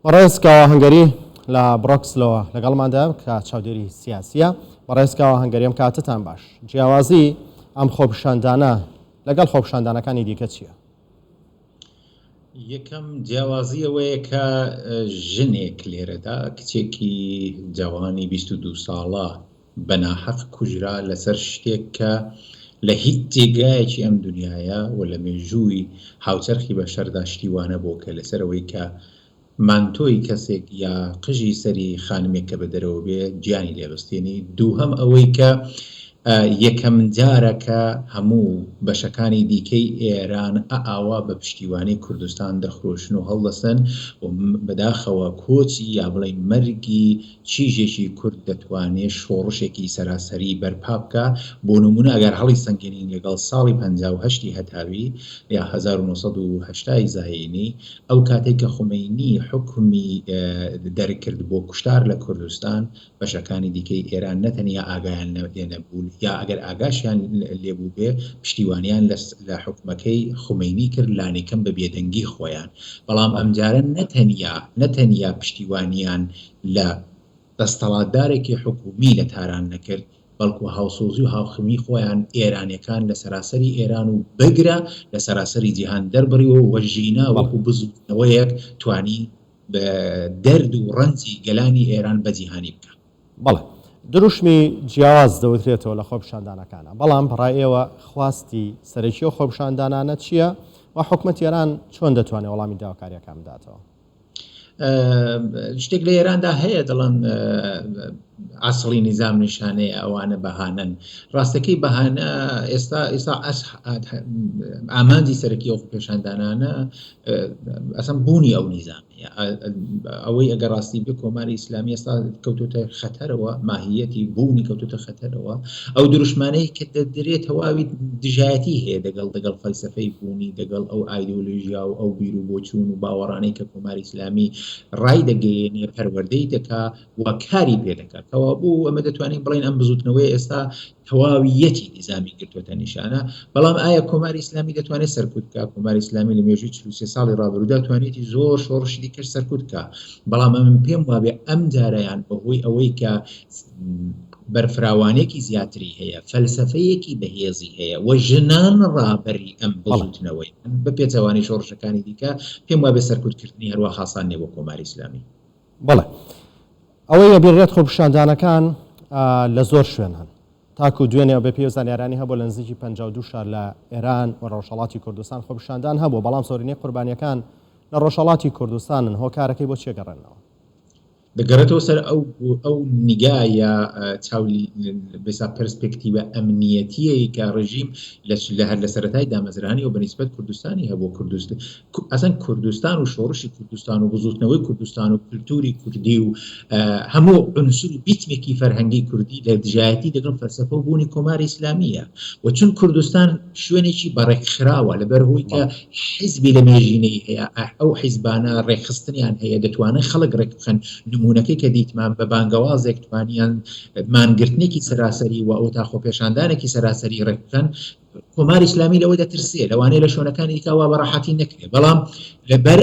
بەڕێز کاوە هەنگەری لە بڕۆکسلەوە لەگەڵماندا کە چاودێری سیاسیە. بەڕێز کاوە هەنگەری ئەم کاتەتان باش. جیاوازی ئەم خۆپیشاندانە لەگەڵ خۆپیشاندانەکانی دیکە چییە؟ یەکەم جیاوازی ئەوەیە کە ژنێک لێرەدا کچێکی جەوانی 22 ساڵە بە ناحەق کوژرا لەسەر شتێک کە لە هیچ جێگایەکی ئەم دنیایە و لە مێژووی هاوچەرخی بەشەردا شتی وا نەبووە کە لەسەر ئەوەی کە مانتۆی کەسێک یا قژی سەری خانمێک کە بە دەرەوە بێ گیانی لێ بستێنی، دووهەم ئەوەی کە یەکەم جارە کە هەموو بەشەکانی دیکەی ئێران ئاوا بە پشتیوانی کوردستان دەخرۆشن و هەڵدەسن و بەداخەوە کۆچی یا بڵێین مەرگی چیژێکی کورد دەتوانێ شۆڕشێکی سەراسەری بەرپا بکا، بۆ نموونە ئەگەر هەڵیسەنگێنین لەگەڵ ساڵی 58 ی هەتاوی یا 1980 ی زایینی، ئەو کاتەی کە خومەینی حوکمی دەرکرد بۆ کوشتار لە کوردستان، بەشەکانی دیکەی ئێران نەتەنیا ئاگایان لێ نەبوو یا ئەگەر ئاگاشیان لێ بووبێ پشتیوانیان لە حوکمەکەی خومەینی کرد لانیکەم بە بێدەنگی خۆیان، بەڵام ئەمجارە نەتەنیا نەتەنیا پشتیوانیان لە دەستەڵاتدارێکی حکوومی لە تاران نەکرد، بەڵکوو هاوسۆزی و هاوخەمی خۆیان ئێرانیەکان لە سەراسەری ئێران و بگرە لە سەراسەری جیهان دەربڕیوە و ژینا وەکوو بزووتنەوەیەک توانی دەرد و ڕەنجی گەلانی ئێران بە جیهانی بکا. بەڵێ دروشمی جیاواز دەوترێتەوە لە خۆپیشاندانەکانا، بەڵام بەڕای ئێوە خواستی سەرەکی ئەو خۆپیشاندانانە چییە و حکومەتی ئێران چۆن دەتوانێت وەڵامی داواکارییەکان بداتەوە؟ شتێک لە ئێراندا هەیە دەڵێن ئەسڵی نیزام نیشانەیە ئەوانە بەهانەن ڕاستەکەی بەهانە ئێستا ئێستا ئامانجی سەرەکی ئەو پێشاندانانە ئەسم بوونی ئەو نیزام ئەوەی ئەگەر ڕاستی بێ کۆماری ئیسلامی ئێستا کەوتوتە خەتەرەوە ماهیەتی بوونی کەوتوتە خەتەرەوە ئەو دروشمانەی کە دەدرێت تەواوی دژایەتی هەیە دەگەڵ دەگەڵ فەلسەفەی بوونی دەگەڵ ئەو ئایدۆلۆژیا و ئەو بیر و بۆچوون و باوەڕانەی کە کۆماری ئیسلامی ڕای دەگەیەنێ پەروەردەی دەکا و کاری پێ دەکا کەوابوو ئەمە دەتوانین بڵێین ئەم بزوتنەوەی ئێستا تەواویەتی نیزامی گرتووەتە نیشانە، بەڵام ئایا کۆماری ئیسلامی دەتوانێت سەرکوت بکا؟ کۆماری ئیسلامی لە مێژووی 43 ساڵی ڕابروودا توانیەتی زۆر شۆڕشی دیکەش سەرکوت بکا، بەڵام ئەمن پێم وابێ ئەم جارەیان بەهۆی ئەوەی کە بەرفراوانیەکی زیاتری هەیە، فەلسەفەیەکی بەهێزی هەیە و ژنان ڕابەری ئەم بزووتنەوەیەن، بە پێچەوانەی شۆڕشەکانی دیکە، پێم وابێ سەرکوتکردنی هەروا هاسان نیە بۆ کۆماری ئیسلامی. بەڵێ ئەوەی ئەبینرێت خۆپیشاندانەکان لە زۆر شوێن هەن تاکو دوێنێ بە پێی زانیارانی هەبوو لە نزیکی 52 شار لە ئێران و ڕۆژهەڵاتی کوردستان خۆپیشاندان هەبوو بەڵام زۆرینەی قوربانیەکان لە ڕۆژهەڵاتی کوردستانن هۆکارەکەی بۆ چیە گەڕێنەوە؟ دەگەڕێتەوە سەر ئەو ئەو نیگا یا چاولی بێسا پرسپێکتیوە ئەمنیەتیەی کە ڕژیم لە هەر لە سەرەتای دامەزرانی و بەنیسبەت کوردستانی هەبوو کوردست ئەسەن کوردستان و شۆڕشی کوردستان و بزوتنەوەی کوردستان و کولتوری کوردی و هەموو عنسر و بیتمێکی فەرهەنگی کوردی لە دژایەتی دەگەڵ فەلسەفە و بوونی کۆماری ئیسلامییە و چون کوردستان شوێنێکی بەڕێکخراوە لەبەر هۆی کە حیزبی لە مێژینەی هەیە ئەو حیزبانە ڕێکخستنیان هەیە دەتوانن خەڵک ڕێک بخەن نموونەکەی کە دیتمان بە بانگەوازێک توانیان مانگرتنێکی سەراسەری و ئەوتا خۆپێشاندانێکی سەراسەری ڕێک بخەن کۆماری ئیسلامی لەوە دەترسێ لەوانەیە لە شوێنەکانی دیکە وا بە ڕەحەتی نەکرێ بەڵام لەبەر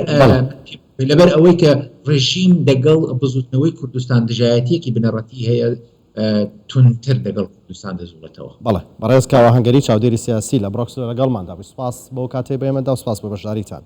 لەبەر ئەوەی کە ڕژیم دەگەڵ بزوتنەوەی کوردستان دژایەتیەکی بنەڕەتی هەیە توندتر دەگەڵ کوردستان دەجوڵێتەوە. بەڵێ بەڕێز کاوە هەنگەری چاودێری سیاسی لە برۆکسل لەگەڵماندا بووی سوپاس بۆ کاتەی بە ئێمە دا و سوپاس بۆ بەشداریتان.